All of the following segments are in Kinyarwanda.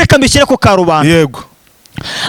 Reka mbishyire ku karubanda. Yego.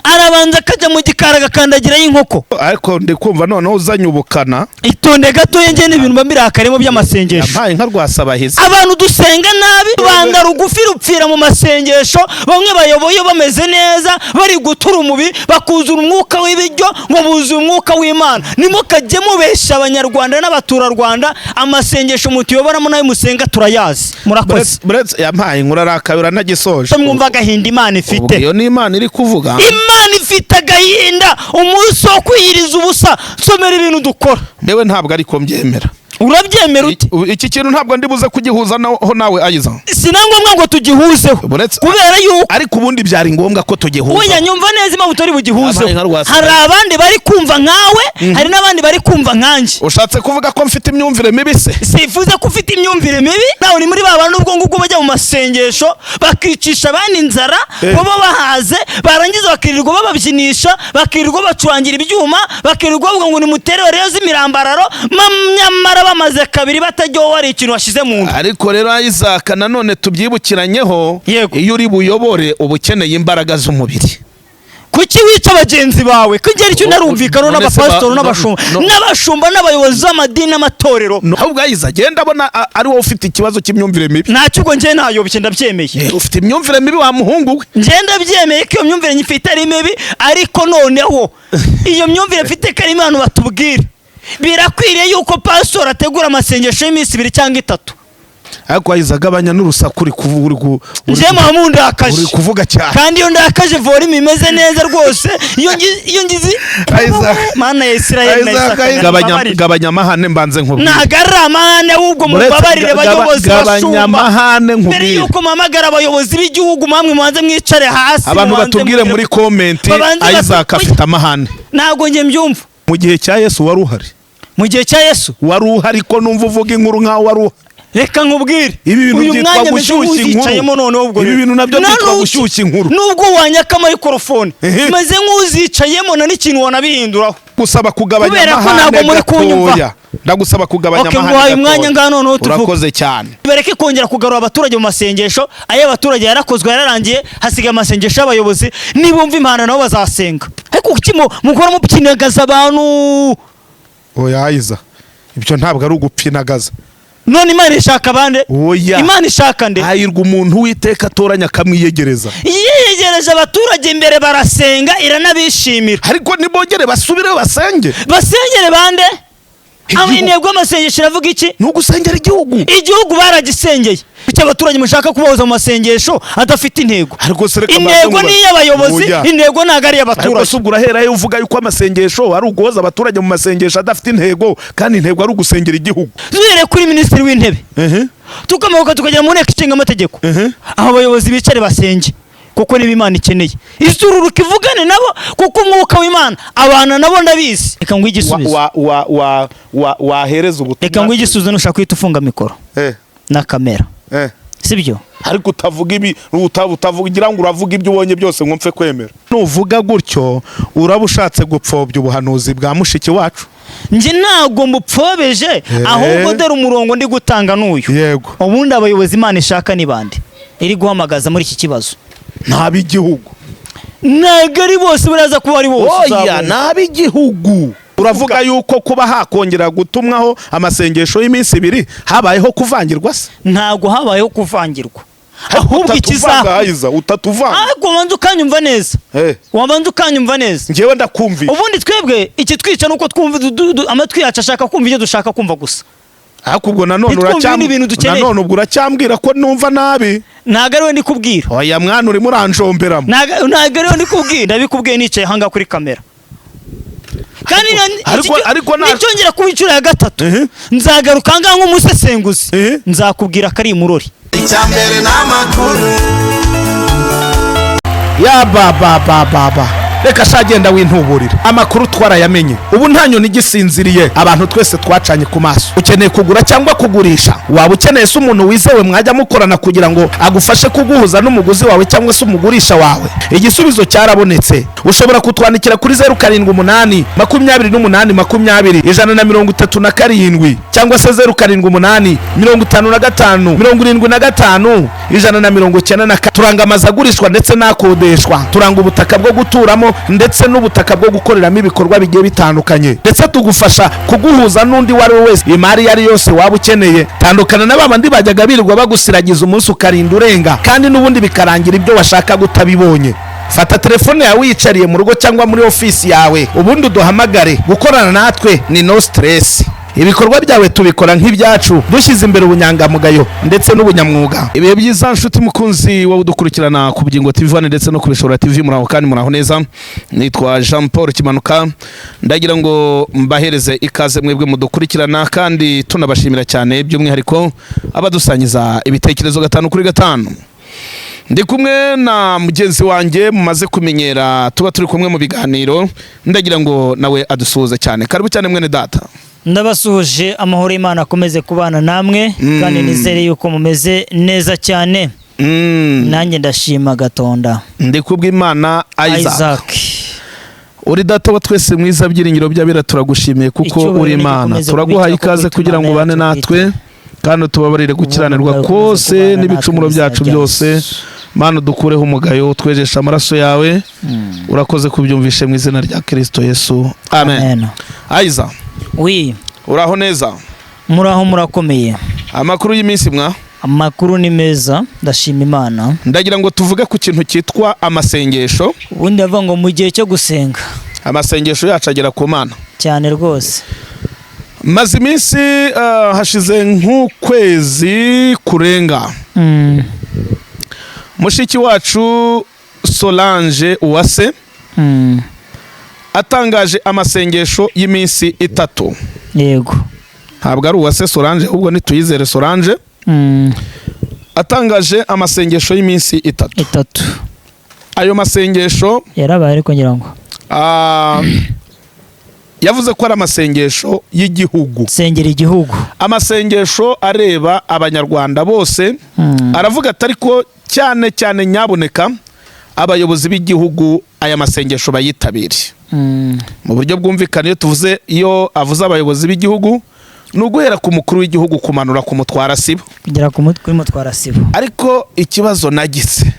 Arabanza akajya mu gikari, agakandagirayo inkoko. Ariko ndi kumva noneho uzanye ubukana. Itonde gatoya, njye n'ibintu mba mbirakarimo by'amasengesho. Yampaye nka Rwasabahizi. Abantu dusenga nabi, rubanda rugufi rupfira mu masengesho. Bamwe bayoboye bameze neza, bari gutura umubiri, bakuzura umwuka w'ibiryo ngo buzuye umwuka w'Imana. Nimukajye mubesha Abanyarwanda n'abaturarwanda. Amasengesho mutuyoboramo nayo musenga turayazi. Murakoze. Buretse, yampaye inkuru arakaye, uranagisoje. Mwumva agahinda Imana Ubwo ifite. Iyo ni Imana iri kuvuga. Imana ifite agahinda umunsi wo kwiyiriza ubusa. Nsomera ibintu dukora. Ndewe ntabwo ariko mbyemera. Urabyemera ute? Iki kintu ntabwo ndi buze kugihuza naho nawe ayiza. Si na ngombwa ngo tugihuzeho. Buretse. Kubera yuko Ariko ubundi byari ngombwa ko tugihuza. Oya, nyumva neza impamvu turi bugihuzeho. Yabaye nka Rwasa. Hari abandi bari kumva nkawe, hari n'abandi bari kumva nkanjye. Ushatse kuvuga ko mfite imyumvire mibi se? Sifuza ko ufite imyumvire mibi. Nawe ni muri ba bantu ubwo ngubwo bajya mu masengesho bakicisha abandi inzara, baba bahaze, barangiza bakirirwa bababyinisha, bakirirwa bacurangira ibyuma, bakirirwa bavuga ngo nimutere rero z'imirambararo, nyamara bamaze kabiri batajyaho hari ikintu washyize mu nda. Ariko rero Isaac, nanone tubyibukiranyeho. Yego. Iyo uri buyobore uba ukeneye imbaraga z'umubiri. Kuki wica bagenzi bawe? Kugera icyo ntarumvikana None se n'abapasitori n'abashumba no- n'abashumba n'abayobozi b'amadini n'amatorero. No, ahubwo Isaac, genda abona ari wowe ufite ikibazo cy'imyumvire mibi. Ntacyo, ubwo njye ntayobye, ndabyemeye. Ufite imyumvire mibi wa muhungu we. Njye ndabyemeye ko iyo myumvire nyifite ari mibi, ariko noneho iyo myumvire mfite ko ari abantu batubwira, birakwiriye yuko pasitori ategura amasengesho y'iminsi 2 cyangwa 3. Ariko Isaac, agabanya n'urusaku, uri kuvuga uri Njye muba mundakaje. Uri kuvuga cyane. Kandi iyo ndakaje volume imeze neza rwose. Iyo ngize Isaac. Mana ya Isirayeli na Isaac, Isaka, gabanya mumbabarire. Gabanya amahane mbanze nkubwire. Ntabwo ari amahane, ahubwo Muretse mubabarire abayobozi gabanya bashumba. amahane Mbere nkubwire. yuko muhamagara abayobozi b'igihugu, mwamwe mubanze mwicare hasi. Abantu Mubanze batubwire mugire- muri comment. Babanze Isaac afite amahane. Ntabwo njye mbyumva. Mu gihe cya Yesu wari uhari? Mu gihe cya Yesu? Wari uhari, ko numva uvuga inkuru nkaho wari uhari? Reka nkubwire. Ibi bintu Uyu byitwa mwanya meze gushyushya inkuru. nk'uzicayemo noneho ubwo Ibi rero. bintu nabyo Na byitwa gushyushya inkuru. Nubwo wanyaka microphone, meze nk'uzicayemo, na n'ikintu wanabihinduraho. Gusaba kugabanya Kubera ko amahane ntabwo muri kunyumva. gatoya. Ndagusaba kugabanya Okay, amahane nguhaye gatoya. umwanya ngaho noneho tuvuge. Urakoze cyane. Bareke kongera kugarura abaturage mu masengesho. Ay'abaturage yarakozwe, yararangiye, hasigaye amasengesho y'abayobozi. Nibumva impano nabo bazasenga. Ariko kuki mukora mupyinagaza abantu? Oya Iza, ibyo ntabwo ari ugupyinagaza. None Imana ishaka bande? Oya. Imana ishaka nde? Hahirwa umuntu Uwiteka atoranya akamwiyegereza. Yiyegereje abaturage imbere, barasenga, iranabishimira. Ariko nibongere basubire basenge. Basengere bande? Igihugu. Intego y'amasengesho iravuga iki? Ni ugusengera igihugu. Igihugu baragisengeye. Kuki abaturage mushaka kubahoza mu masengesho adafite intego? Ariko se reka Intego mbanze ni iy'abayobozi. Oya. Intego ntabwo ari Ariko iy'abaturage. se ubwo uraherayo uvuga yuko amasengesho ari uguhoza abaturage mu masengesho adafite intego, kandi intego ari ugusengera igihugu? Duhereye kuri minisitiri w'intebe, tukamanuka tukagera mu nteko ishinga amategeko, aho abayobozi bicare basenge, kuko niba Imana ikeneye izururuka ivugane nabo, kuko umwuka w'Imana abana nabo. Ndabizi. Reka nguhe igisubizo. Wahereza ubutumwa. Reka nguhe igisubizo. Nushaka guhita ufunga mikoro na kamera, sibyo? Ariko utavuga ibi, utavuga ngo uravuga ibyo ubonye byose ngo mpfe kwemera. Nuvuga gutyo uraba ushatse gupfobya ubuhanuzi bwa mushiki wacu. Njye ntabwo mbupfobeje, ahubwo dore umurongo ndi gutanga n'uyu. Ubundi abayobozi Imana ishaka ni bande iri guhamagaza muri iki kibazo? N'ab'igihugu. Ntabwo ari bose, baraza kuba ari bose Oya. uzabona. N'ab'igihugu. Uravuga yuko kuba hakongera gutumwaho amasengesho y'iminsi 2 habayeho kuvangirwa se? Ntabwo habayeho kuvangirwa, ahubwo Utatuvanga, ikiza Ayiza, utatuvanga. Ariko wabanza ukanyumva neza. Wabanza ukanyumva neza. Njyewe ndakumvira. Ubundi twebwe ikitwica nuko twumva amatwi yacu ashaka kumva ibyo dushaka kumva gusa. Ariko ubwo nanone Ntitwumve ibindi bintu dukeneye. Nanone ubwo uracyambwira ko numva nabi. Ntabwo ari we ndi kubwira. Oya mwana, urimo uranjomberamo. Ntabwo ari we ndi kubwira. Ndabikubwiye nicaye ahangaha kuri kamera, kandi Ariko nicyongera kuba inshuro ya gatatu, nzagaruka ahangaha nk'umusesenguzi, nzakubwira ko ari imurori. Icyambere ni amakuru. Ya ba ba ba ba ba. Reka shagenda wintuburira amakuru twarayamenye. Ubu nta nyoni igisinziriye, abantu twese twacanye ku maso. Ukeneye kugura cyangwa kugurisha? Waba ukeneye se umuntu wizewe mwajya mukorana kugira ngo agufashe kuguhuza n'umuguzi wawe cyangwa se umugurisha wawe? Igisubizo cyarabonetse. Ushobora kutwandikira kuri 0782820137 cyangwa se 0785575190. Turanga amazu agurishwa ndetse n'akodeshwa, turanga ubutaka bwo guturamo ndetse n'ubutaka bwo gukoreramo ibikorwa bigiye bitandukanye, ndetse tugufasha kuguhuza n'undi uwo ari we wese, imari iyo ari yose waba ukeneye. Tandukana na ba bandi bajyaga birirwa bagusiragiza umunsi ukarinda urenga, kandi n'ubundi bikarangira ibyo washakaga utabibonye. Fata telefone yawe wiyicariye mu rugo cyangwa muri ofisi yawe, ubundi uduhamagare. Gukorana natwe ni no stress. Ibikorwa byawe tubikora nk'ibyacu, dushyize imbere ubunyangamugayo ndetse n'ubunyamwuga. Ibihe byiza, nshuti mukunzi wowe udukurikirana ku Bugingo TV 1 ndetse no ku Bishora TV. Muraho kandi muraho neza. Nitwa Jean Paul Kimanuka. Ndagira ngo mbahereze ikaze mwebwe mudukurikirana, kandi tunabashimira cyane by'umwihariko abadusangiza ibitekerezo gatanu kuri gatanu. Ndi kumwe na mugenzi wanjye mumaze kumenyera, tuba turi kumwe mu biganiro. Ndagira ngo nawe adusuhuze cyane. Karibu cyane, mwene data. Ndabasuhuje, amahoro y'Imana akomeze kubana namwe, kandi nizere yuko mumeze neza cyane. Nanjye ndashima Gatonda. Ndi kubw'Imana Isaac. Isaac. Uri Data wa twese mwiza, byiringiro by'abera, turagushimiye kuko Icyubahiro uri Imana. nigikomeze Turaguhaye kubitsa ikaze kuko kugira ngo Imana ubane yacu natwe, bwite. kandi utubabarire gukiranirwa Ubuntu bwawe bukomeze kose kubana n'ibicumuro natwe mu byacu izina rya byose. Yesu. Mana, dukureho umugayo, twejeshe amaraso yawe. Urakoze kubyumvishe mu izina rya Kirisito Yesu, amen. Amen. Aiza. Oui. Uraho neza? Muraho, murakomeye? Amakuru y'iminsi mwa? Amakuru ni meza, ndashima Imana. Ndagira ngo tuvuge ku kintu cyitwa amasengesho. Ubundi bavuga ngo mu gihe cyo gusenga Amasengesho yacu agera ku Mana. Cyane rwose. Maze iminsi, hashize nk'ukwezi kurenga, mushiki wacu Solange Uwase atangaje amasengesho y'iminsi 3. Ntabwo ari Uwase Solange, ahubwo ni Tuyizere Solange. Atangaje amasengesho y'iminsi 3. 3. Ayo masengesho Yarabaye ariko ngira ngo yavuze ko ari amasengesho y'igihugu. Sengera igihugu. Amasengesho areba Abanyarwanda bose. Aravuga ati ariko cyane cyane nyaboneka abayobozi b'igihugu aya masengesho bayitabire. Mu buryo bwumvikana, iyo tuvuze, iyo avuze abayobozi b'igihugu, ni uguhera ku mukuru w'igihugu kumanura ku mutwara sibo. Kugera ku mutwe mutwara sibo. Ariko ikibazo nagize,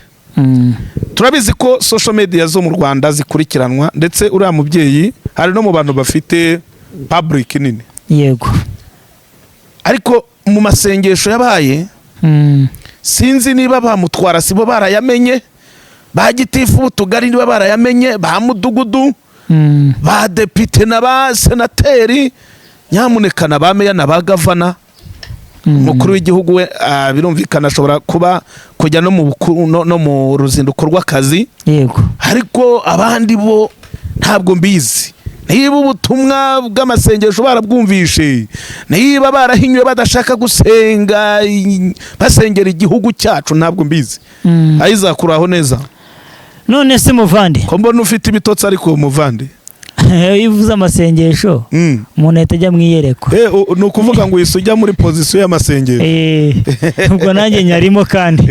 turabizi ko social media zo mu Rwanda zikurikiranwa, ndetse uriya mubyeyi hari no mu bantu bafite public nini. Ariko mu masengesho yabaye, sinzi niba bamutwara sibo barayamenye, ba gitifu b'utugari niba barayamenye, ba mudugudu, ba depite na ba senateri, nyamuneka na ba meya na ba gavana. Umukuru w'igihugu we, birumvikana ashobora kuba kujya no mu no mu ruzinduko rw'akazi. Ariko abandi bo ntabwo mbizi niba ubutumwa bw'amasengesho barabwumvishe, niba barahinyuwe badashaka gusenga, basengera igihugu cyacu, ntabwo mbizi. Ayizakuraho neza? None se muvandi? Ko mbona ufite ibitotsi ariko, muvandi? Iyo uvuze amasengesho, umuntu ahita ajya mu iyerekwa. Ni ukuvuga ngo uhise ujya muri position y'amasengesho. Ubwo nanjye nyarimo kandi.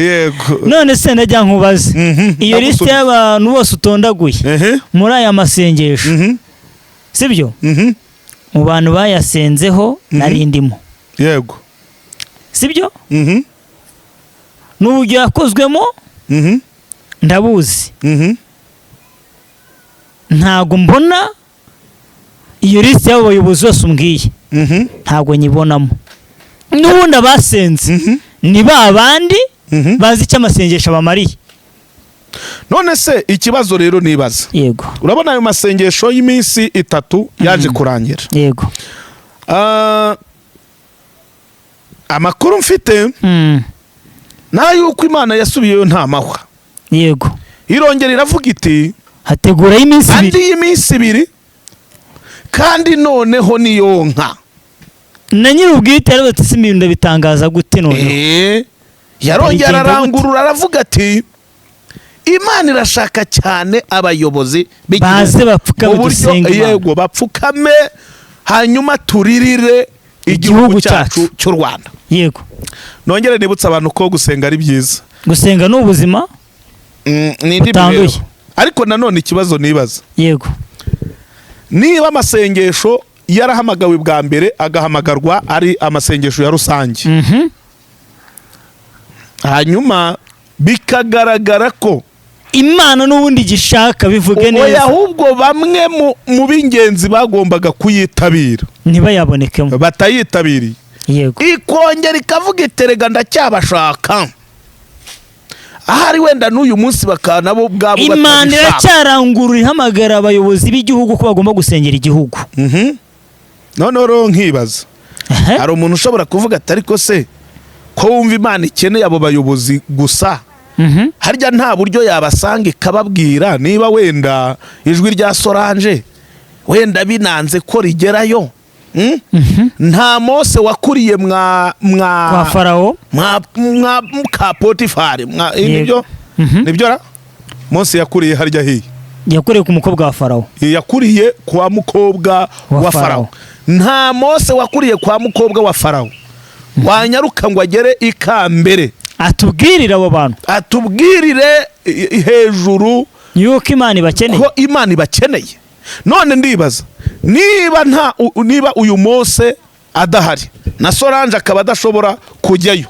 None se najya nkubaze, iyo lisite Ndagusubiza. y'abantu bose utondaguye muri aya masengesho, sibyo? Mu bantu bayasenzeho nari ndimo. Sibyo? N'uburyo yakozwemo ndabuzi. Ntabwo mbona iyo lisite y'abo bayobozi bose umbwiye. Ntabwo nyibonamo. N'ubundi abasenze ni ba bandi bazi icyo amasengesho abamariye. None se ikibazo rero nibaza, urabona ayo masengesho y'iminsi 3 yaje kurangira. Amakuru mfite ni ay'uko Imana yasubiyeyo nta mahwa. Irongera iravuga iti Hateguraho iminsi andi 2. y'iminsi 2, kandi noneho niyo nka Na nyir'ubwite yaravuze ati: "Si ibintu ndabitangaza gute noneho?" Yarongera Bigenda gute? ararangurura aravuga ati Imana irashaka cyane abayobozi b'igihugu. Baze bapfukame Mu buryo- dusenge Imana. Yego, bapfukame, hanyuma turirire igihugu Igihugu cyacu cyacu. cy'u Rwanda. Nongere nibutse abantu ko gusenga ari byiza. Gusenga ni ubuzima Ni indi butanduye. mibereho. Ariko nanone ikibazo nibaza, niba amasengesho yarahamagawe bwa mbere, agahamagarwa ari amasengesho ya rusange, hanyuma bikagaragara ko Imana n'ubundi gishaka bivuge oya, neza. ahubwo bamwe mu b'ingenzi bagombaga kuyitabira ntibayabonekemo. Batayitabiriye, ikongera ikavuga iterega ndacyabashaka, ahari wenda n'uyu munsi bakaba nabo ubwabo Imana batabishaka. iracyarangurura, ihamagara abayobozi b'igihugu ko bagomba gusengera igihugu. Noneho rero nkibaza, hari umuntu ushobora kuvuga ati: "Ariko se ko wumva Imana ikeneye abo bayobozi gusa, harya nta buryo yabasanga ikababwira?" Niba wenda ijwi rya Solange wenda binanze ko rigerayo, Nta Mose wakuriye mwa mwa Kwa Farawo. Mwa ka Potifari mwa nibyo? Nibyo ra Mose yakuriye harya hiye? Yakoreye ku mukobwa wa Farawo. Yakuriye kwa mukobwa wa wa Farawo. Farawo. Nta Mose wakuriye kwa mukobwa wa Farawo wanyaruka ngo agere ikambere atubwirire abo bantu, atubwirire hejuru yuko Imana ibakeneye? Ko Imana ibakeneye. None ndibaza niba nta niba uyu Mose adahari na Solange akaba adashobora kujyayo,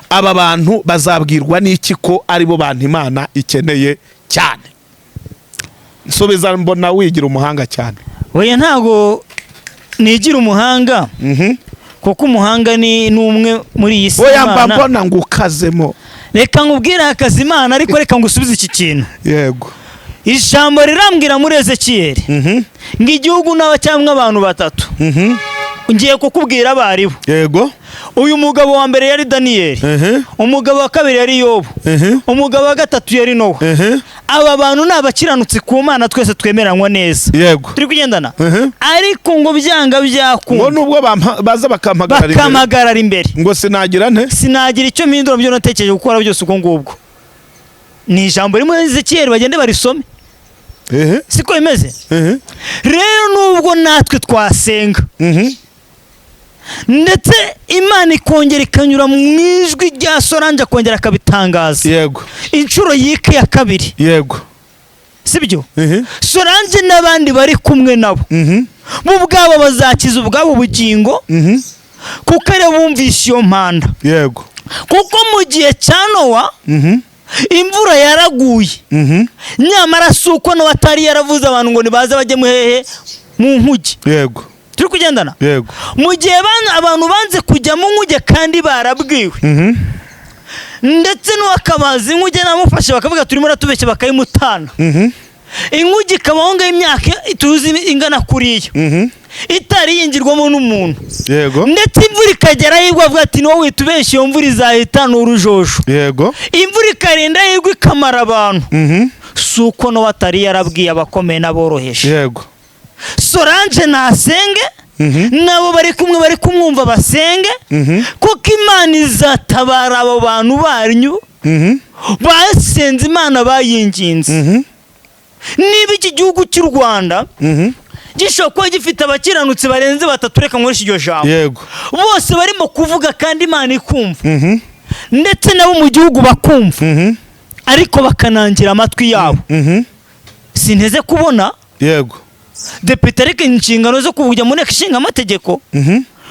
aba bantu bazabwirwa n'iki ko aribo bantu Imana ikeneye cyane? Nsubiza, mbona wigira umuhanga cyane. Oya, ntabwo nigira umuhanga, kuko umuhanga ni umwe muri iyi si. Oya, mba Imana. mbona ngo ukazemo. Reka nkubwire akazi Imana, ariko reka ngusubize iki kintu. Ijambo rirambwira muri Ezekiyeli ngo igihugu n'aba cyangwa abantu batatu. Ngiye kukubwira abo ari bo. Uyu mugabo wa mbere yari Daniyeli, umugabo wa kabiri yari Yobu, umugabo wa gatatu yari Nowa. Aba bantu ni abakiranutsi ku Mana, twese twemeranywa neza. Turi kugendana? Ariko ngo byanga ngo byakunda, nubwo baza bakampagarara imbere, bakamagarara imbere, ngo sinagira nte? Sinagira icyo mpindura mu byo natekereje gukora byose. Ubwo ngubwo ni ijambo rimwe, Ezekiyeli, bagende barisome. Siko bimeze? Rero nubwo natwe twasenga, ndetse Imana ikongera ikanyura mu ijwi rya Solange, akongera akabitangaza inshuro yike ya kabiri, sibyo? Solange n'abandi bari kumwe nabo, bo ubwabo bazakiza ubwabo ubugingo, kuko aribo bumvise iyo mpanda. Kuko mu gihe cya Nowa imvura yaraguye, nyamara si uko Nowa atari yaravuze abantu ngo nibaze bajye mu hehe? Mu nkuge. Turi kugendana? Yego. Mu gihe abantu banze kujya mu nkuge kandi barabwiwe, ndetse n'uwakabaza inkuge namufashe bakavuga turimo uratubeshya, bakayimutana, inkuge ikabaho ngaho imyaka tuzi ingana kuriya, itari yinjirwamo n'umuntu, ndetse imvura ikagera yigwa, avuga ati: "Niwowe witubeshya, iyo mvura izahita ni urujojo." Imvura ikarinda yigwa ikamara abantu, si uko Nowa atari yarabwiye abakomeye n'aboroheje. Solange nasenge, nabo bari kumwe bari kumwumva basenge, kuko Imana izatabara abo bantu banyu basenze Imana, bayinginze. Niba iki gihugu cy'u Rwanda gishobora kuba gifite abakiranutsi barenze batatu, reka nkoreshe iryo jambo, bose barimo kuvuga kandi Imana ikumva, ndetse nabo mu gihugu bakumva, ariko bakanangira amatwi yabo, sinteze kubona depite ariko inshingano zo kujya mu nteko ishinga amategeko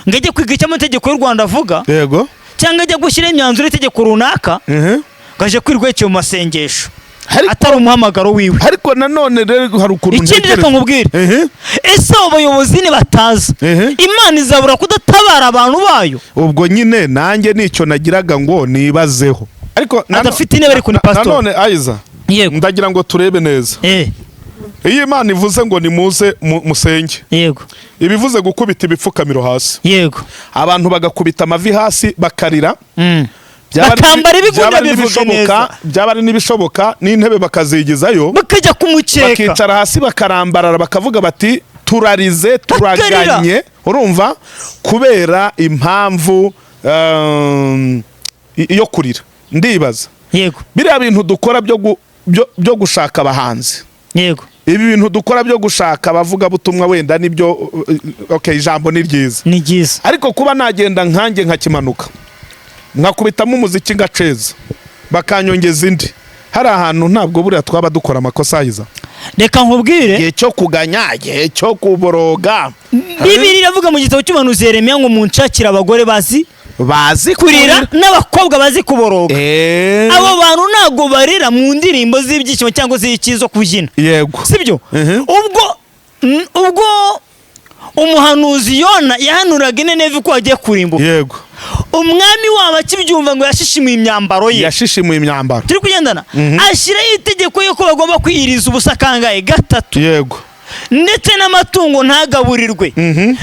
ngo ajye kwiga icyo amategeko y'u Rwanda avuga, cyangwa ajya gushyiraho imyanzuro y'itegeko runaka, ngo aje kwirwekera mu masengesho, atari umuhamagaro wiwe. Ariko nanone rero hari ukuntu Ikindi, reka ntekereza. nkubwire, ese abo bayobozi nibataza, Imana izabura kudatabara abantu bayo? Ubwo nyine nanjye nicyo nagiraga ngo nibazeho, ariko Adafite intebe, ariko ni pastor. Nanone ayiza, ndagira ngo turebe neza. Iyo Imana ivuze ngo nimuze musenge, ibivuze gukubita ibipfukamiro hasi, abantu bagakubita amavi hasi bakarira. Bakambara ibigunira, Byaba ari bivuge n'ibishoboka, neza. byaba ari n'ibishoboka n'intebe bakazigizayo, bakajya ku mukeka, bakicara hasi, bakarambarara, bakavuga bati: "Turarize, turaganye." Urumva, kubera impamvu yo kurira, ndibaza biriya bintu dukora byo byo gushaka abahanzi, ibi bintu dukora byo gushaka abavugabutumwa, wenda nibyo, okay, ijambo ni ryiza. Ni byiza. Ariko kuba nagenda nkanjye nkakimanuka, nkakubitamo umuziki, ngaceza, bakanyongeza indi, hari ahantu ntabwo buriya twaba dukora amakosa yiza? Reka nkubwire. Igihe cyo kuganya, igihe cyo kuboroga. Bibiri iravuga mu gitabo cy'umuhanuzi Yeremiya ngo munshakire abagore bazi bazi kurira n'abakobwa bazi kuboroga. Abo bantu ntabwo barira mu ndirimbo z'ibyishimo cyangwa z'iki zo kubyina. Sibyo? Ubwo umuhanuzi Yona yahanuraga i Nineve ko hagiye kurimbuka, umwami wabo akibyumva ngo yashishimuye imyambaro ye. Yashishimuye imyambaro. Turi kugendana? Ashyiraho itegeko yuko bagomba kwiyiriza ubusa kangahe? Gatatu. Ndetse n'amatungo ntagaburirwe,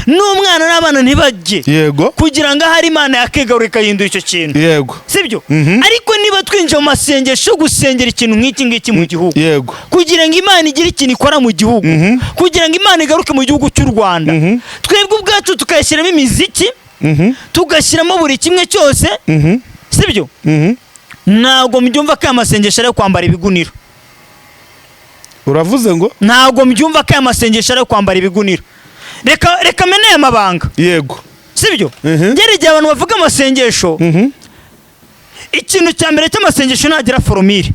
n'umwana n'abana ntibajye, kugira ngo ahari Imana yakigarura ikahindura icyo kintu. Sibyo? Ariko niba twinjiye mu masengesho yo gusengera ikintu nk'iki ngiki mu gihugu, kugira ngo Imana igire ikintu ikora mu gihugu, kugira ngo Imana igaruke mu gihugu cy'u Rwanda, twebwe ubwacu tukayashyiramo imiziki, tugashyiramo buri kimwe cyose, sibyo? Ntabwo mbyumva ko aya masengesho ari ayo kwambara ibigunira. Uravuze ngo? Ntabwo mbyumva ko aya masengesho ari ayo kwambara ibigunira. Reka mene aya mabanga. Sibyo? Ngera igihe abantu bavuga amasengesho, ikintu cya mbere cy'amasengesho ntagira formule.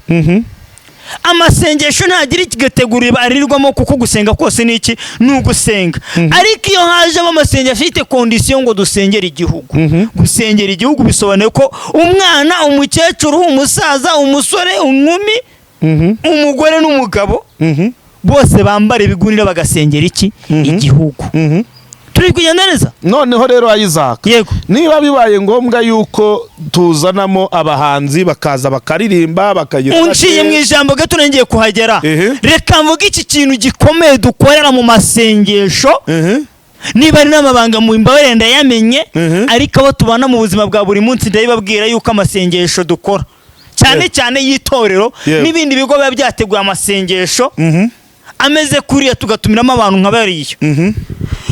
Amasengesho ntagira ikigateguriro arirwamo, kuko gusenga kose ni iki? Ni ugusenga. Ariko iyo hajemo amasengesho afite condition ngo dusengere igihugu, gusengera igihugu bisobanuye ko umwana, umukecuru, umusaza, umusore, inkumi, umugore n'umugabo bose bambara ibigunira bagasengera iki? Igihugu. Turi kugenda neza? Noneho rero, Isaac, Yego. niba bibaye ngombwa yuko tuzanamo abahanzi bakaza bakaririmba, bakagira Unciye mu ijambo gato, ngiye kuhagera. Reka mvuge iki kintu gikomeye dukorera mu masengesho. Niba ari n'amabanga, mu mbabarire ndayamenye, ariko abo tubana mu buzima bwa buri munsi ndabibabwira yuko amasengesho dukora, cyane cyane y'itorero n'ibindi bigo biba byateguye amasengesho ameze kuriya, tugatumiramo abantu nka bariya,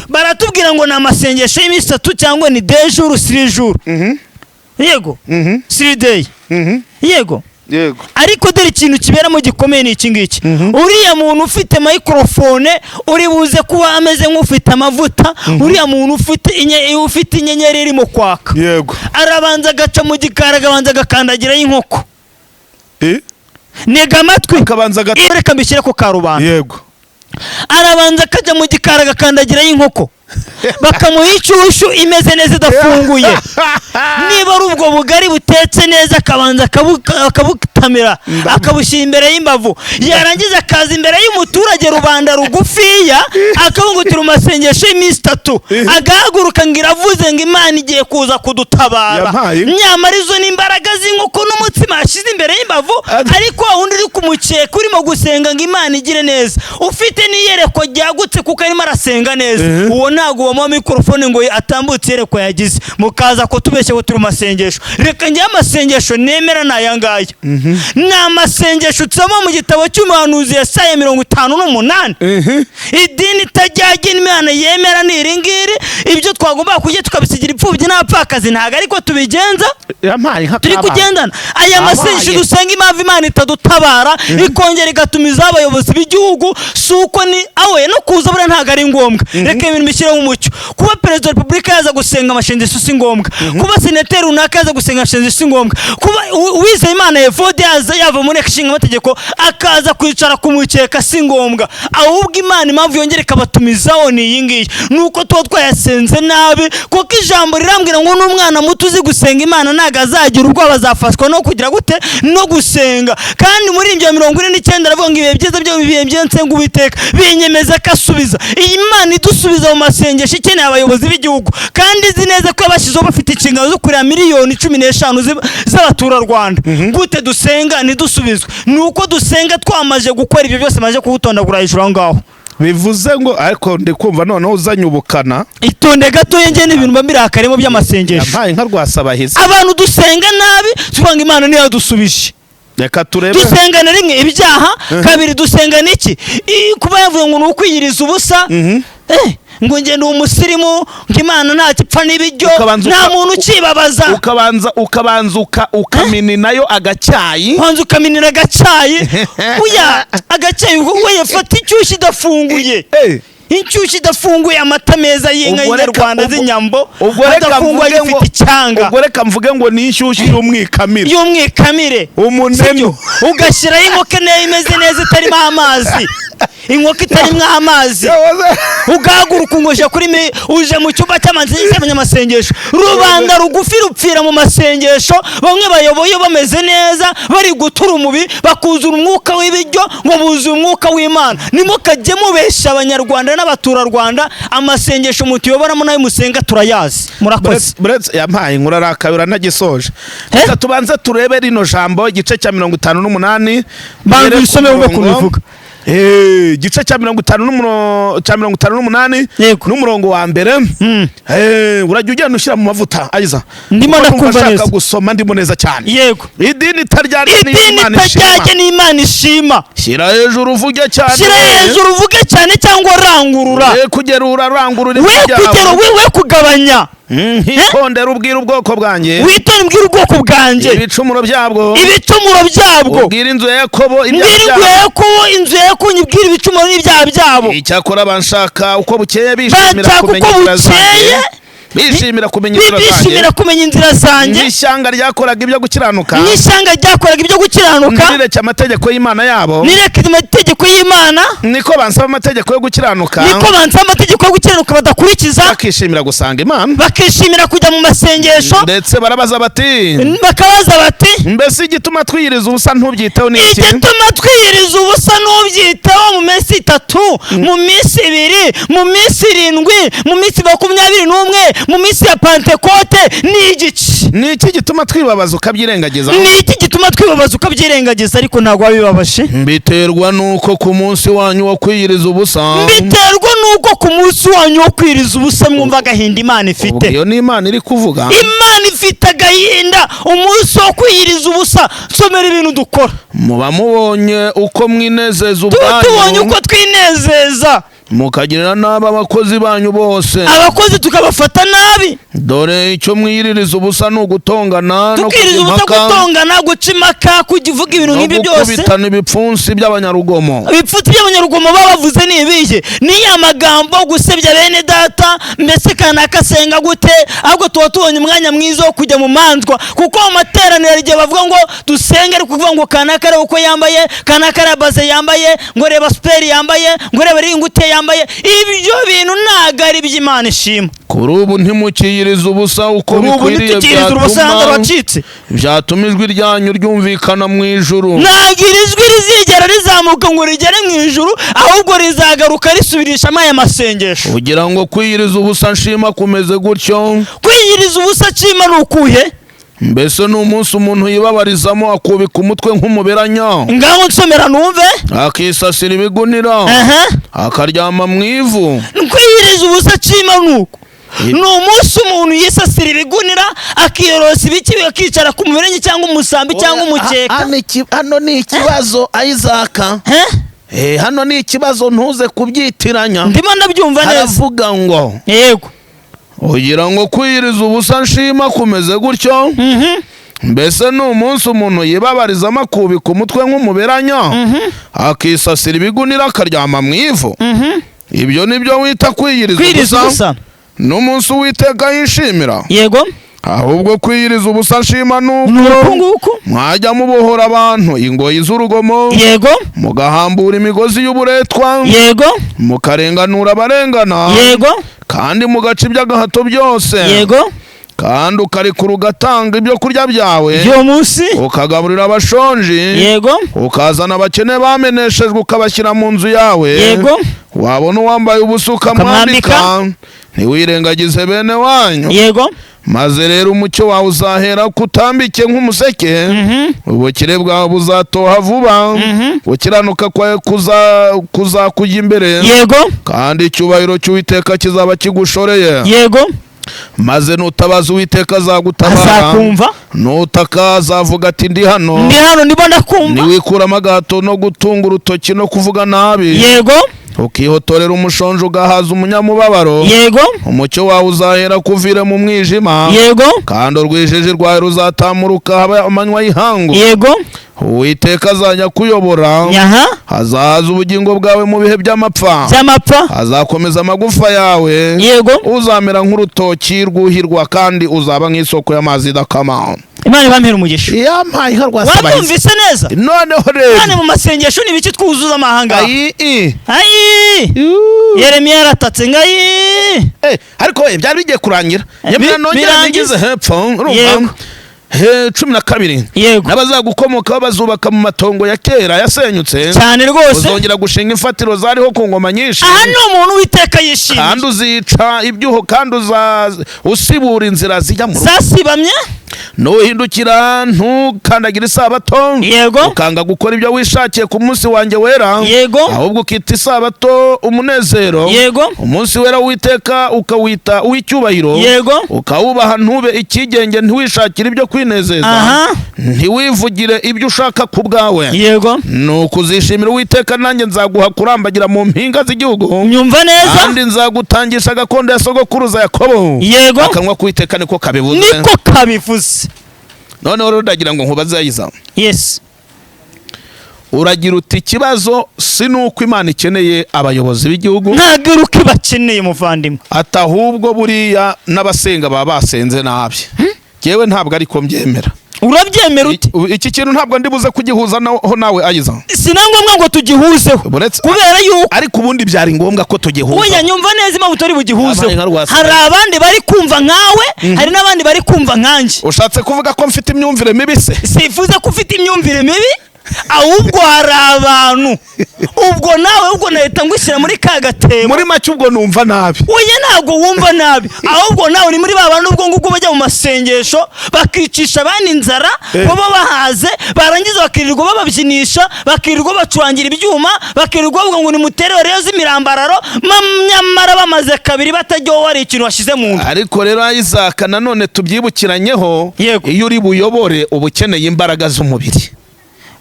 baratubwira ngo ni amasengesho y'iminsi 3 cyangwa ni 2 jours, 3 jours. Yego, 3 day. Yego. Ariko dore ikintu kiberamo gikomeye ni iki ngiki: uriya muntu ufite microphone, uri buze kuba ameze nk'ufite amavuta, uriya muntu ufite inyenyeri irimo kwaka, arabanza agaca mu gikari, akabanza agakandagiraho inkoko. Ntega amatwi. Akabanza Reka mbishyire ku karubanda. Arabanza akajya mu gikari, agakandagiraho inkoko, bakamuha inshyushyu imeze neza idafunguye. Niba ari ubwo bugari butetse neza, akabanza akabutamira, akabushyira imbere y'imbavu, yarangiza akaza imbere y'umuturage rubanda rugufiya, akabungutira mu masengesho y'iminsi 3, agahaguruka ngo iravuze ngo Imana igiye kuza kudutabara. Yampaye. Nyamara izo ni imbaraga z'inkoko n'umutsima yashyize imbere y'imbavu. Ariko wa wundi uri ku mukeka urimo gusenga ngo Imana igire neza, ufite n'iyerekwa ryagutse kuko arimo arasenga neza, uwo ntabwo bamuha microphone ngo atambutse iyerekwa yagize, mukaza kutubeshya ngo turi mu masengesho. Reka njyewe amasengesho nemera ni aya ngaya, ni amasengesho nsoma mu gitabo cy'umuhanuzi Yesaya 58. Idini itajyajya Imana yemera ni iri ngiri. Ibyo twagomba kurya tukabisigira imfubyi n'abapfakazi, ntabwo ariko tubigenza. Yampaye nka Turi kabaye. kugendana? Aya masengesho dusenga, impamvu Imana itadutabara ikongera igatumizaho abayobozi b'igihugu, si uko ni awe no kuza buriya ntabwo ari ngombwa. Reka ibintu bishyireho umucyo. Kuba perezida wa repubulika yaza gusenga amasengesho si ngombwa. Kuba senateri runaka yaza gusenga amasengesho si ngombwa. Kuba Uwizeyimana Evode yaza yava mu nteko ishinga amategeko akaza kwicara ku mukeka si ngombwa. Ahubwo Imana impamvu yongera ikabatumizaho ni iyi ngiyi: ni uko tuba twayasenze nabi, kuko ijambo rirambwira ngo n'umwana muto uzi gusenga Imana ntabwo azagira ubwoba, azafashwa no kugira gute? No gusenga. Kandi muri ibyo 49 aravuga ngo ibihe byiza byo ibihe byiza nsenga Uwiteka binyemeza ko asubiza. Iyi Mana idusubiza mu masengesho ikeneye abayobozi b'igihugu, kandi izi neza ko yabashyizeho bafite inshingano zo kureba miliyoni 15 z'abaturarwanda, gute dusenga ntidusubizwe? Ni uko dusenga twamaze gukora ibyo byose maze kuwutondagura hejuru aho ngaho. Bivuze ngo, ariko ndi kumva noneho uzanye ubukana. Itonde gatoya, njye n'ibintu mba mbirakarimo by'amasengesho. Yampaye nka rwasabahizi. Abantu dusenga nabi, tuvuga ngo Imana niyo yadusubije. Reka turebe. Dusengana rimwe ibyaha, kabiri dusengana iki? Kuba yavuye ngo ni ukwiyiriza ubusa. Ngo njye ndi umusirimu, ngo Imana ntacyo ipfa n'ibiryo. Ukabanza Nta muntu ukibabaza. Ukabanza ukamininayo agacyayi. Ubanza ukaminira agacyayi. Uya agacyayi, we fata inshyushyu idafunguye. Inshyushyu idafunguye, amata meza y'inka Ubwo reka- y'inyarwanda z'inyambo, Ubwo reka adafunguye, mvuge ngo agifite icyanga. Ubwo reka mvuge ngo ni inshyushyu y'umwikamire. Y'umwikamire. Umunenu. Sibyo? Ugashyiraho inkoko nayo imeze neza, itarimo amazi, inkoko itarimo amazi. Ugahaguruka ngo uje kuri uje mu cyumba cy'abanyamasengesho. Rubanda rugufi rupfira mu masengesho. Bamwe bayoboye bameze neza, bari gutura umubiri, bakuzura umwuka w'ibiryo, ngo buzuye umwuka w'Imana. Nimukajye mubesha Abanyarwanda n'abaturarwanda. Amasengesho mutuyoboramo nayo musenga turayazi. Murakoze. Buretse yampaye inkuru arakabura ntagisoje. Eh? Reka tubanze turebe rino jambo, igice cya 58. Banza Duhere ku uyisome wumve ukuntu murongo. bivuga. Igice cya 58 n'umurongo wa mbere. Urajya ugenda ushyira mu mavuta ayiza. Ndimo Kuko numva ndakumva nshaka neza. gusoma, ndimo neza cyane. Idini itaryarya niyo Idini Imana ishima. itaryarya n'Imana ishima. Shyira hejuru uvuge cyane. Shyira hejuru uvuge cyane cyangwa rangurura. We kugera urarangurura We ijwi ryawe. kugera we kugabanya. Hitondere ubwira ubwoko bwanjye Witonde ubwire ubwoko bwanjye ibicumuro byabwo, ibicumuro byabwo, ubwira inzu ya Yakobo ibyaha Mbwira inzu byabo. ya Yakobo, inzu ya Yakobo nyibwire ibicumuro n'ibyaha byabo. Icyakora banshaka uko bukeye, bishimira Banshaka kumenya uko inzira zanjye, bukeye, bishimira kumenya inzira zanjye, bishimira kumenya inzira zanjye, nk'ishyanga ryakoraga ibyo gukiranuka, n'ishyanga ryakoraga ibyo gukiranuka, ntireke amategeko y'Imana yabo, nireke amategeko y'Imana, niko bansaba amategeko yo gukiranuka, niko bansaba amategeko yo gukiranuka badakurikiza, bakishimira gusanga Imana, bakishimira kujya mu masengesho, ndetse barabaza bati, bakabaza bati, mbese igituma twiyiriza ubusa ntubyiteho ni iki? Igituma twiyiriza ubusa ntubyiteho mu minsi 3, mu minsi 2, mu minsi 7, mu minsi 21, mu minsi ya Pantekote ni igice? Ni iki gituma twibabaza ukabyirengagiza? Ni iki gituma twibabaza ukabyirengagiza? Ariko ntabwo wabibabaje. Mbiterwa nuko ku munsi wanyu wo kwiyiriza ubusa, Biterwa n'uko ku munsi wanyu wo kwiriza ubusa mwumva agahinda Imana Ubwo ifite. iyo ni Imana iri kuvuga. Imana ifite agahinda umunsi wo kwiyiriza ubusa. Nsomera ibintu dukora. Muba mubonye uko mwinezeza Tuba tubonye ubwanyu, uko twinezeza, mukagirira nabi abakozi banyu bose. Abakozi tukabafata nabi. Dore icyo mwiyiririza ubusa ni ugutongana no kujya Tukiriza ubusa, impaka, gutongana, guca impaka, kujya uvuga ibintu no nk'ibyo byose, gukubitana ibipfunsi by'abanyarugomo. Ibipfunsi by'abanyarugomo baba bavuze ni ibihe? Ni ya magambo, gusebya bene data, mbese kanaka asenga gute? Ahubwo tuba tubonye umwanya mwiza wo kujya mu manzwa, kuko mu materaniro hari igihe bavuga ngo dusenge, ariko kuvuga ngo kanaka areba uko yambaye, kanaka areba baze yambaye, ngo reba superi yambaye, ngo reba ringutiye yambaye. Ibyo bintu ntabwo ari iby'Imana ishima. Kuri ubu ntimukiyiriza ubusa uko Kuri ubu bikwiriye, ntitukiriza ubusa, hano byatuma wacitse. byatuma ijwi ryanyu ryumvikana mu ijuru. Ntabwo iri jwi rizigera rizamuka ngo rigere mu ijuru, ahubwo rizagaruka risubirishamo aya masengesho. Kugira ngo kwiyiriza ubusa nshima kumeze gutyo. Kwiyiriza ubusa nshima ni ukuhe? Mbese ni umunsi umuntu yibabarizamo, akubika umutwe nk'umuberanya, Ngaho nsomera numve. akisasira ibigunira, akaryama mu ivu. Kwiyiriza ubusa nshima ni uku: ni umunsi umuntu yisasira ibigunira, akiyorosa ibiki, akicara ku muberenge cyangwa umusambi cyangwa umukeka. Hano ni ikibazo, Ayizaka. Eh? Hano ni ikibazo, ntuze kubyitiranya. Ndimo ndabyumva neza. Haravuga ngo, ugira ngo kwiyiriza ubusa nshima kumeze gutyo. Mbese ni umunsi umuntu yibabarizamo, akubika umutwe nk'umuberanya, akisasira ibigunira, akaryama mu ivu. Ibyo ni byo wita kwiyiriza Kwiyiriza ubusa, ubusa. n'umunsi Uwiteka yishimira? Ahubwo kwiyiriza ubusa nshima Ni uku nuko nguku. mwajya mubohora abantu ingoyi z'urugomo, mugahambura imigozi y'uburetwa, mukarenganura abarengana, kandi mugaca iby'agahato byose, kandi ukarekura ugatanga ibyo kurya byawe, By'uwo munsi. ukagaburira abashonji, ukazana abakene bameneshejwe ukabashyira mu nzu yawe, wabona uwambaye ubusa ukamwambika, Ukamwambika. ntiwirengagize bene wanyu. Maze rero umucyo wawe uzahera kutambike nk'umuseke, ubukire bwawe buzatoha vuba, gukiranuka kwawe kuzakujya imbere, kandi icyubahiro cy'Uwiteka kizaba kigushoreye. Maze nutabaza Uwiteka azagutabara, Azakumva. nutaka azavuga ati ndi hano. Ndi hano, ndimo ndakumva. Niwikuramo agahato no gutunga urutoki no kuvuga nabi, Ukihotorera umushonji, ugahaza umunyamubabaro. Yego. Umucyo wawe uzahera kuvira mu mwijima, Yego. kandi urwijiji rwawe ruzatamuruka haba amanywa y'ihangu. Yego. Uwiteka azajya kuyobora, hazahaza ubugingo bwawe mu bihe by'amapfa, By'amapfa. azakomeza amagufa yawe. Yego. Uzamera nk'urutoki rwuhirwa, kandi uzaba nk'isoko y'amazi idakama. Imana ibampere umugisha. Yampaye inka rwasabahizi. Wabyumvise neza? Noneho rero, Kandi mu masengesho ni ibiki twuzuza amahanga? Ayi i. Ayi, Yeremiya yaratatse ngo ayi. Ariko byari bigiye kurangira. Nyamara nongera Birangize. nigeze hepfo, urumva? Yego. He, 12. Yego. N'abazagukomokaho bazubaka mu matongo ya kera yasenyutse, Cyane rwose. uzongera gushinga imfatiro zariho ku ngoma nyinshi. Aha ni umuntu Uwiteka yishimiye. Kandi uzica ibyuho, kandi uza usibura inzira zijya mu rugo Zasibamye. Nuhindukira ntukandagire isabato, ukanga gukora ibyo wishakiye ku munsi wanjye wera, ahubwo ukita isabato umunezero, umunsi wera w'Uwiteka ukawita uw'icyubahiro, ukawubaha, ntube ikigenge, ntiwishakire ibyo kwinezeza, ntiwivugire ibyo ushaka ku bwawe, nuko uzishimira Uwiteka, nanjye nzaguha kurambagira mu mpinga z'igihugu, Nyumva neza. kandi nzagutangisha gakondo ya sogokuruza Yakobo. Akanwa k'Uwiteka niko kabivuze. Niko kabivuze. Noneho rero ndagira ngo nkubaze, Yiza. Yes. Uragira uti ikibazo si nuko Imana ikeneye abayobozi b'igihugu, Ntabwo ari uko ibakeneye, muvandimwe. ati ahubwo buriya n'abasenga baba basenze nabi. Yewe, ntabwo ariko mbyemera. Urabyemera ute? Iki kintu ntabwo ndi buze kugihuza naho nawe, Ayiza. Si na ngombwa ngo tugihuzeho, kubera yuko Ariko ubundi byari ngombwa ko tugihuza. Oya, nyumva neza impamvu turi bugihuzeho. Yabaye nka rwasa. Hari abandi bari kumva nkawe, hari n'abandi bari kumva nkanjye. Ushatse kuvuga ko mfite imyumvire mibi se? Sifuze ko ufite imyumvire mibi, ahubwo hari abantu, ubwo nawe ubwo nahita ngushyira muri ka gatebo. Muri make ubwo numva nabi. Oya, ntabwo wumva nabi, ahubwo nawe uri muri ba bantu ubwo ngubwo bajya mu masengesho bakicisha abandi inzara, baba bahaze, barangiza bakirirwa bababyinisha, bakirirwa bacurangira ibyuma, bakirirwa bavuga ngo nimutere rero z'imirambararo, nyamara bamaze kabiri batajyaho hari ikintu washyize mu nda. Ariko rero Isaka, nanone tubyibukiranyeho, iyo uri buyobore uba ukeneye imbaraga z'umubiri.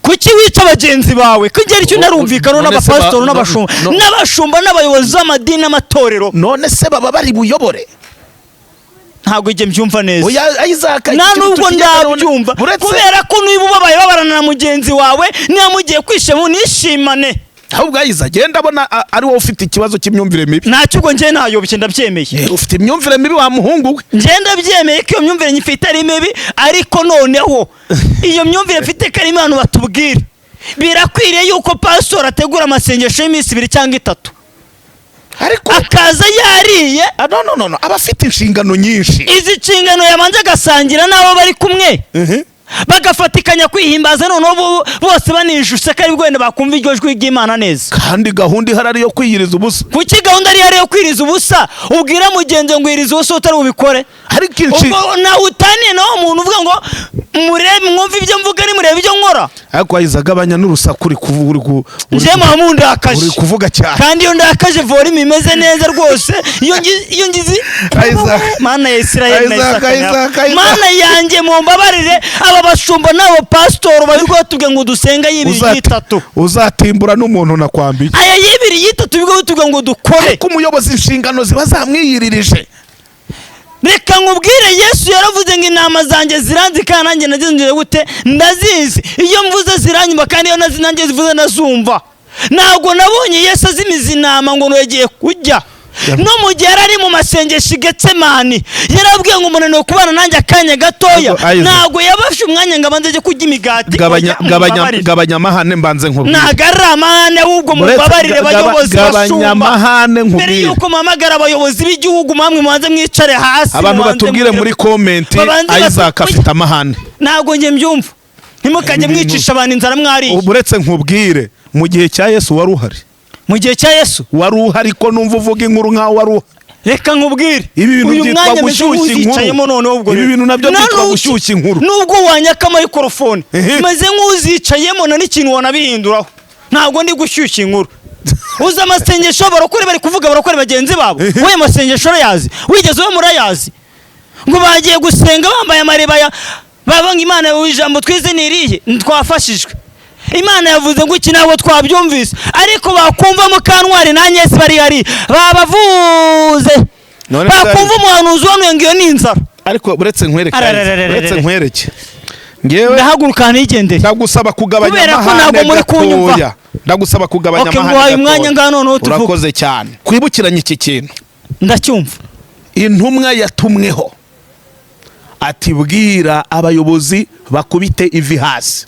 Kuki wica bagenzi bawe? Ko igihe icyo ntarumvikana None se n'abapasitori n'abashumba, n'abashumba n'abayobozi b'amadini n'amatorero. None se baba bari buyobore? Ntabwo igihe mbyumva neza. Oya Isaka, Nta iki kintu nubwo tukigenderaho ndabyumva, uretse kubera ko niba ubabaye babarana na mugenzi wawe, niba mugiye kwishima nishimane. Ahubwo Ayiza, genda abona ari wowe ufite ikibazo cy'imyumvire mibi. Ntacyo, ubwo njye ntayobye, ndabyemeye. Ufite imyumvire mibi, wa muhungu we. Njye ndabyemeye ko iyo myumvire nyifite ari mibi, ariko noneho iyo myumvire mfite ko ari imana batubwira, birakwiriye yuko pasitori ategura amasengesho y'iminsi 2 cyangwa 3, Ariko akaza yariye. Ah, no, no, no, no, aba afite inshingano nyinshi. Izi nshingano yabanje agasangira n'abo bari kumwe, bagafatikanya kwihimbaza, noneho bose banijuse ko ari bwo wenda bakumva iryo jwi ry'Imana neza. Kandi gahunda ihari ari iyo kwiyiriza ubusa. Kuki gahunda ari iyo kwiriza ubusa, ubwira mugenzi ngo wiriza ubusa utari bubikore? Ariko inshi Ubwo nawe utaniye nawe umuntu uvuga ngo murebe, mwumve ibyo mvuga, nimurebe ibyo nkora. Ariko Ayiza, agabanya n'urusaku, uri kuvuga uri Njye muba mundakaje. Uri kuvuga cyane. Kandi iyo ndakaje volume imeze neza rwose. Iyo ngize Isaac. Mana ya Isirayeli na Isaac, Isaka, Isaac, Isaac. Mana yanjye, mumbabarire, aba bashumba n'abo pasitori barirwa batubwira ngo dusenga y'ibiri y'itatu. Uzatimbura n'umuntu nakwambiye. Aya y'ibiri y'itatu bigo bitubwira ngo dukore. Ariko umuyobozi inshingano ziba zamwiyiririje. Reka nkubwire, Yesu yaravuze ngo intama zanjye ziranzi kandi nanjye nazinjiye gute? Ndazizi. Iyo mvuze ziranyumva, kandi iyo nanjye zivuze nazumva. Ntabwo nabonye Yesu azimiza intama ngo yagiye kurya. No mu gihe yari ari mu masengesho i Getsemani, yarabwiye ngo umunaniro kubana nanjye akanya gatoya. Ariko, Isaac, Ntabwo yabashe umwanya ngo abanze ajye kurya imigati. Gabanya, Oya, gabanya, mumbabarire. gabanya amahane, mbanze nkubwire. Ntabwo ari amahane, ahubwo mumbabarire, bayobozi, gabanya bashumba. amahane Mbere nkubwire. yuko muhamagara abayobozi b'igihugu, mwamwe mubanze mwicare hasi, Abantu mubanze batubwire muri comment, Babanze Isaac afite amahane. Ntabwo njye mbyumva. Ntimukajye Ibi bintu- mwicisha abantu inzara mwariye. Uretse nkubwire, mu gihe cya Yesu wari uhari? Mu gihe cya Yesu? Wari uhari, ko numva uvuga inkuru nkaho wari uhari? Reka nkubwire. Ibi bintu Uyu byitwa mwanya meze gushyushya inkuru. nk'uzicayemo noneho ubwo Ibi rero. bintu nabyo Na byitwa gushyushya inkuru. Nubwo wanyaka mayikorofone, meze nk'uzicayemo, na n'ikintu wanabihinduraho. Ntabwo ndi gushyushya inkuru. Uzi amasengesho abarokore bari kuvuga, abarokore bagenzi babo? Wowe masengesho urayazi? Wigeze uba murayazi ngo bagiye gusenga bambaye amaribaya, baba ngo Imana, ijambo twize ni irihe? Twafashijwe. Imana yavuze ngo iki? Ntabwo twabyumvise. Ariko bakumva Mukantwari na Agnes bari hari babavuze, None bakumva umuhanuzi wanuye ngo iyo ni inzara. Ariko uretse nkwereke, Arararararara. uretse nkwereke ngewe, Ndahaguruka nigendere. Ndagusaba kugabanya Kubera ko amahane ntabwo muri kunyumva. gatoya. Ndagusaba kugabanya Okay, amahane nguhaye gatoya. umwanya ngaho noneho tuvuge. Urakoze cyane. Twibukiranye iki kintu. Ndacyumva. Intumwa yatumweho ati: "Bwira abayobozi bakubite ivi hasi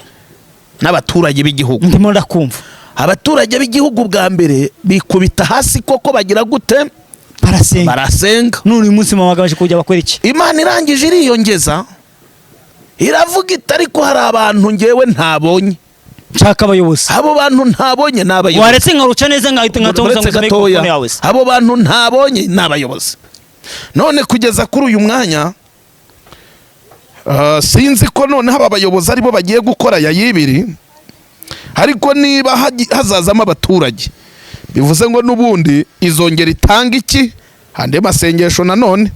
n'abaturage b'igihugu." Ndimo ndakumva. Abaturage b'igihugu bwa mbere bikubita hasi koko, bagira gute? Barasenga. Barasenga. None uyu munsi mama baje kujya bakora iki? Imana irangije iriyongeza, iravuga iti: "Ariko hari abantu ngewe ntabonye." Nshaka abayobozi. Abo bantu ntabonye ni abayobozi. Waretse nkaruca neza, nkahita nkatoza Uretse ngo gatoya. mikrofone yawe se. Abo bantu ntabonye ni abayobozi. None kugeza kuri uyu mwanya, sinzi ko noneho aba bayobozi aribo bagiye gukora aya yibiri. Ariko niba hazazamo abaturage, bivuze ngo n'ubundi izongera itanga iki? Andi masengesho nanone.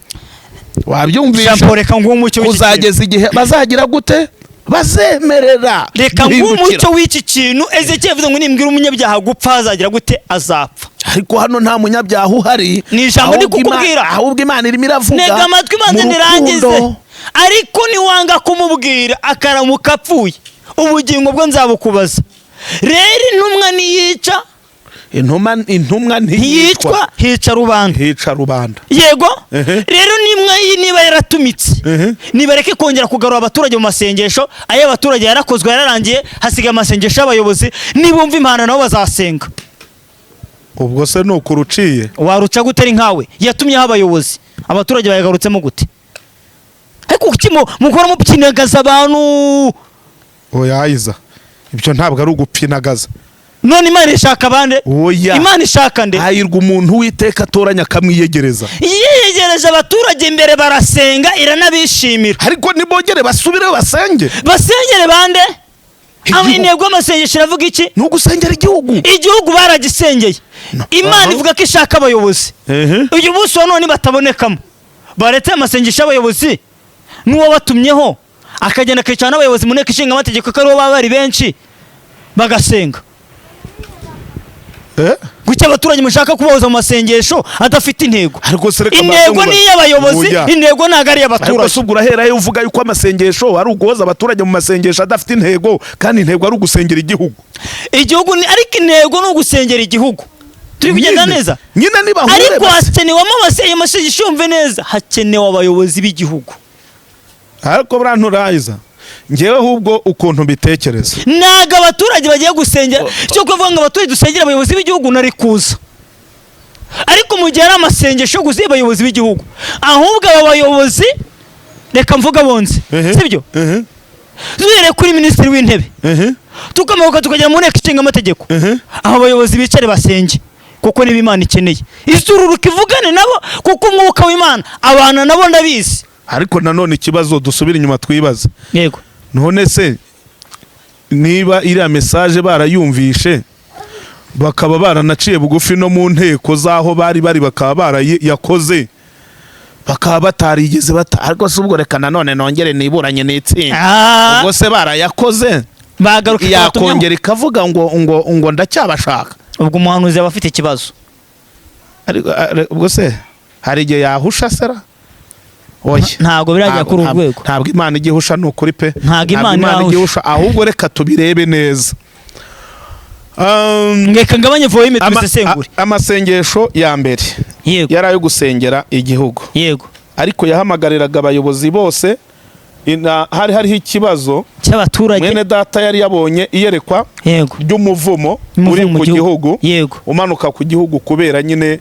Wabyumvisha? Jean Paul, reka nguhe umucyo w'iki kintu. Kuzageza igihe bazagira gute? Bazemerera Reka nguhe guhindukira. umucyo w'iki kintu. Ezekiel yavuze ngo: "Nimbwira umunyabyaha gupfa, azagira gute? Azapfa." Ariko hano nta munyabyaha uhari. Ni ijambo ndi Ahubwo kukubwira. Ahubwo Imana irimo iravuga Ntega amatwi maze mu nirangize. rukundo. Ariko niwanga kumubwira akaramuka apfuye, ubugingo bwe nzabukubaza. Rero intumwa niyica. Intumwa ntiyicwa. Ntiyicwa, hica rubanda. Hica rubanda. Yego. Ehe. Rero nimwe iyi niba yaratumitse, Ehe. nibareke kongera kugarura abaturage mu masengesho. Ayo abaturage yarakozwe, yararangiye, hasigaye amasengesho y'abayobozi. Nibumva impano nabo bazasenga. Ubwo se ni ukuruciye? Waruca gute ari nkawe yatumyeho abayobozi? Abaturage bayagarutsemo gute? Ariko kuki mukora mupyinagaza abantu? Oya Iza, ibyo ntabwo ari ugupyinagaza. None Imana ishaka bande? Oya. Imana ishaka nde? Hahirwa umuntu Uwiteka atoranya akamwiyegereza. Yiyegereje abaturage imbere, barasenga, iranabishimira. Ariko nibongere basubire basenge. Basengere bande? Igihugu. Intego y'amasengesho iravuga iki? Ni ugusengera igihugu. Igihugu baragisengeye. Imana Aha. ivuga ko ishaka abayobozi. Uyu munsi wa none batabonekamo, baretse amasengesho y'abayobozi, n'uwo batumyeho akagenda akicara n'abayobozi mu nteko ishinga amategeko, ko aribo baba bari benshi, bagasenga. Eh? Gucya abaturage mushaka kubahoza mu masengesho adafite intego. Ariko se reka Intego mbanze ni iy'abayobozi. Oya. Intego ntabwo ari Ariko iy'abaturage. se ubwo uraherayo uvuga yuko amasengesho ari uguhoza abaturage mu masengesho adafite intego, kandi intego ari ugusengera igihugu? Igihugu ni, ariko intego ni ugusengera igihugu. Turi kugenda Nyine. neza? Nyine nibahure Ariko hakenewemo ayo masengesho, yumve neza, hakenewe abayobozi b'igihugu. Ariko buriya nturayiza, ngewe ahubwo ukuntu mbitekereza, Ntabwo abaturage bagiye gusengera. Cyo kuvuga ngo abaturage dusengera abayobozi b'igihugu, nari kuza. Ariko mu gihe ari amasengesho yo gusiba abayobozi b'igihugu, ahubwo aba bayobozi, reka mvuga bonze, sibyo? Duhereye kuri minisitiri w'intebe, tukamanuka tukagera mu nteko ishinga amategeko, aba bayobozi bicare basenge, kuko niba Imana ikeneye izururuka ivugane nabo, kuko umwuka w'Imana abana nabo, ndabizi. Ariko nanone ikibazo dusubira inyuma twibaza, Yego. none se niba iriya message barayumvishe, bakaba baranaciye bugufi no mu nteko z'aho bari bari, bakaba barayakoze, bakaba batarigeze bata, ariko se ubwo reka nanone nongere niburanye n'itsinda, ubwo se barayakoze, Bagaruka ikabatumyaho. yakongera ikavuga ngo ndacyabashaka? Ubwo umuhanuzi yaba afite ikibazo. Ariko ubwo se hari igihe yahusha sera? Oya. Ntabwo biragera kuri uru rwego. Ntabwo Imana ijya ihusha, ni ukuri pe. Ntabwo Imana ijya irahusha. ihusha. Ahubwo reka tubirebe neza. Reka ngabanye volume, tubisesengure. Amasengesho ya mbere yari ayo gusengera igihugu, ariko yahamagariraga abayobozi bose. Hari hariho ikibazo Cy'abaturage. Mwene data yari yabonye iyerekwa ry'umuvumo Umuvumo uri mu ku gihugu, umanuka ku gihugu, kubera nyine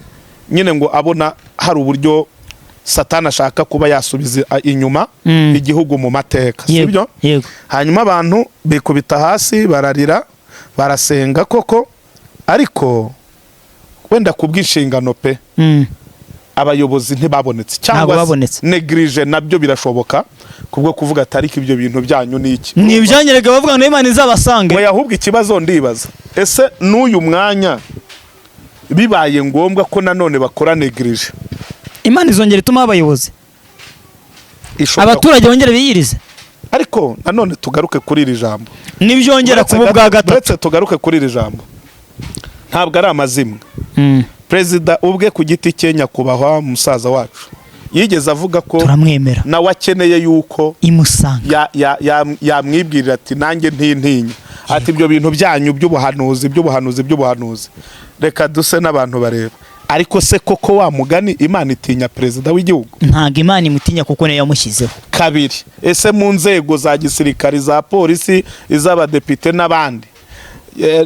ngo abona hari uburyo Satani ashaka kuba yasubiza inyuma igihugu mu mateka, sibyo? Yego. Hanyuma abantu bikubita hasi, bararira, barasenga koko, ariko wenda ku bw'inshingano pe, abayobozi ntibabonetse Ntabwo cyangwa se babonetse. négligé, nabyo birashoboka, kubwo kuvuga ati: "Ariko ibyo bintu byanyu ni iki?" Ni ibyanyerega bavuga ngo Imana izabasange. Oya, ahubwo ikibazo ndibaza, ese n'uyu mwanya bibaye ngombwa ko nanone bakora négligé, Imana izongera ituma abayobozi, ishobora abaturage bongere biyirize. Ariko nanone tugaruke kuri iri jambo. Nibyongera kuba ubwa gatatu. Uretse tugaruke kuri iri jambo, ntabwo ari amazimwe. Perezida ubwe ku giti cye, nyakubahwa musaza wacu, yigeze avuga ko Turamwemera. nawe akeneye yuko Imusanga. yamwibwirira ati: "Nanjye ntintinya," ati: "Ibyo bintu byanyu by'ubuhanuzi, by'ubuhanuzi, by'ubuhanuzi, reka duse n'abantu bareba." Ariko se koko wa mugani, Imana itinya perezida w'igihugu? Ntabwo Imana imutinya, kuko niyo yamushyizeho. Kabiri, ese mu nzego za gisirikari, za polisi, iz'abadepite n'abandi,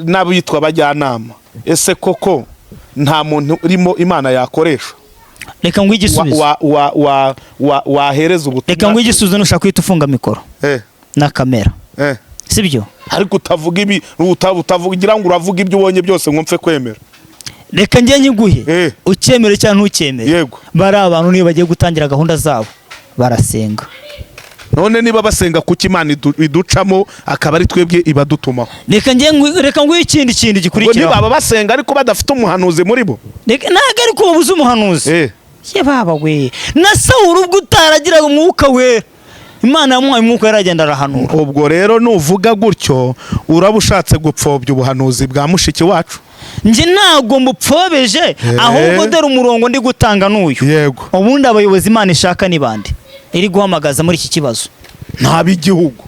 n'abitwa abajyanama, ese koko nta muntu urimo Imana yakoresha? Reka nguhe igisubizo. Wahereza ubutumwa. Reka nguhe igisubizo, nushaka guhita ufunga mikoro na kamera. Sibyo? Ariko utavuga ibi, utavugira ngo uravuga ibyo ubonye byose ngo mpfe kwemera. Reka njye nyiguhe, ucyemere cyangwa ntucyemere. Bari abantu niyo bagiye gutangira gahunda zabo barasenga. None niba basenga, kuki Imana iducamo akaba ari twebwe ibadutumaho? Reka nguhe ikindi kintu Ngo gikurikiraho. ntibaba basenga ariko badafite umuhanuzi muri bo? Reka, ntabwo ari ko babuze umuhanuzi. Ye baba we, na Sawuli ubwo utaragiraga umwuka wera, Imana yamuhaye umwuka wera, aragenda arahanura. Ubwo rero nuvuga gutyo uraba ushatse gupfobya ubuhanuzi bwa mushiki wacu. Njye ntabwo mbupfobeje, ahubwo dore umurongo ndi gutanga n'uyu. Ubundi abayobozi Imana ishaka ni bande iri guhamagaza muri iki kibazo? N'ab'igihugu.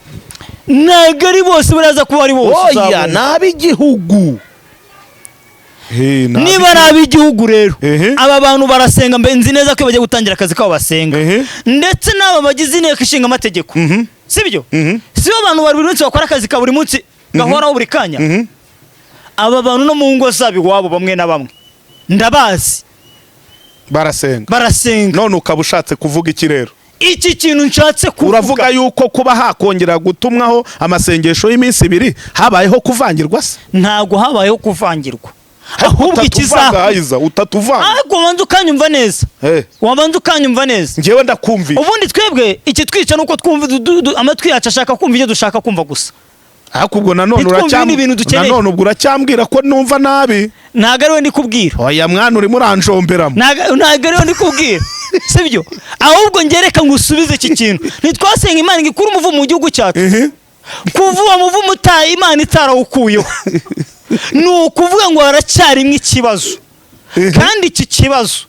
Ntabwo ari bose, baraza kuba ari bose Oya. uzabona. N'ab'igihugu. Niba ari ab'igihugu rero, aba bantu barasenga, mbe nzi neza ko iyo bagiye gutangira akazi kabo basenga, ndetse n'aba bagize inteko ishinga amategeko, sibyo? Si bo bantu buri munsi bakora akazi ka buri munsi gahoraho buri kanya? Aba bantu no mu ngo zabo iwabo, bamwe na bamwe ndabazi. Barasenga. Barasenga. None ukaba ushatse kuvuga iki rero? Iki kintu nshatse kuvuga, Uravuga yuko kuba hakongera gutumwaho amasengesho y'iminsi 2 habayeho kuvangirwa se? Ntabwo habayeho kuvangirwa, ahubwo Utatuvanga, ikizaba Ayiza, utatuvanga. Ariko wabanza ukanyumva neza. Wabanza ukanyumva neza. Njyewe ndakumvira. Ubundi twebwe ikitwica nuko twumva amatwi yacu ashaka kumva ibyo dushaka kumva gusa. Ariko ubwo nanone Ntitwumve ibindi bintu dukeneye. Nanone ubwo uracyambwira ko numva nabi. Ntabwo ari we ndi kubwira. Oya mwana, urimo uranjomberamo. Ntabwo ari we ndi kubwira, sibyo? Ahubwo ngereka ngo usubize iki kintu: ntitwasenga Imana ngo ikure umuvumo mu gihugu cyacu? Kuva uwo muvumo utaye, Imana itarawukuyeho, ni ukuvuga ngo haracyarimo ikibazo. Kandi iki kibazo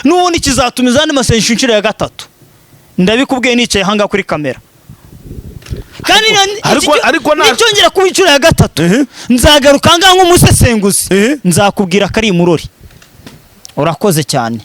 n'ubundi kizatumiza andi masengesho inshuro ya gatatu. Ndabikubwiye nicaye ahangaha kuri kamera, kandi Ariko nicyongera kuba inshuro ya gatatu, nzagaruka ahangaha nk'umusesenguzi, nzakubwira ko ari imurori. Urakoze cyane.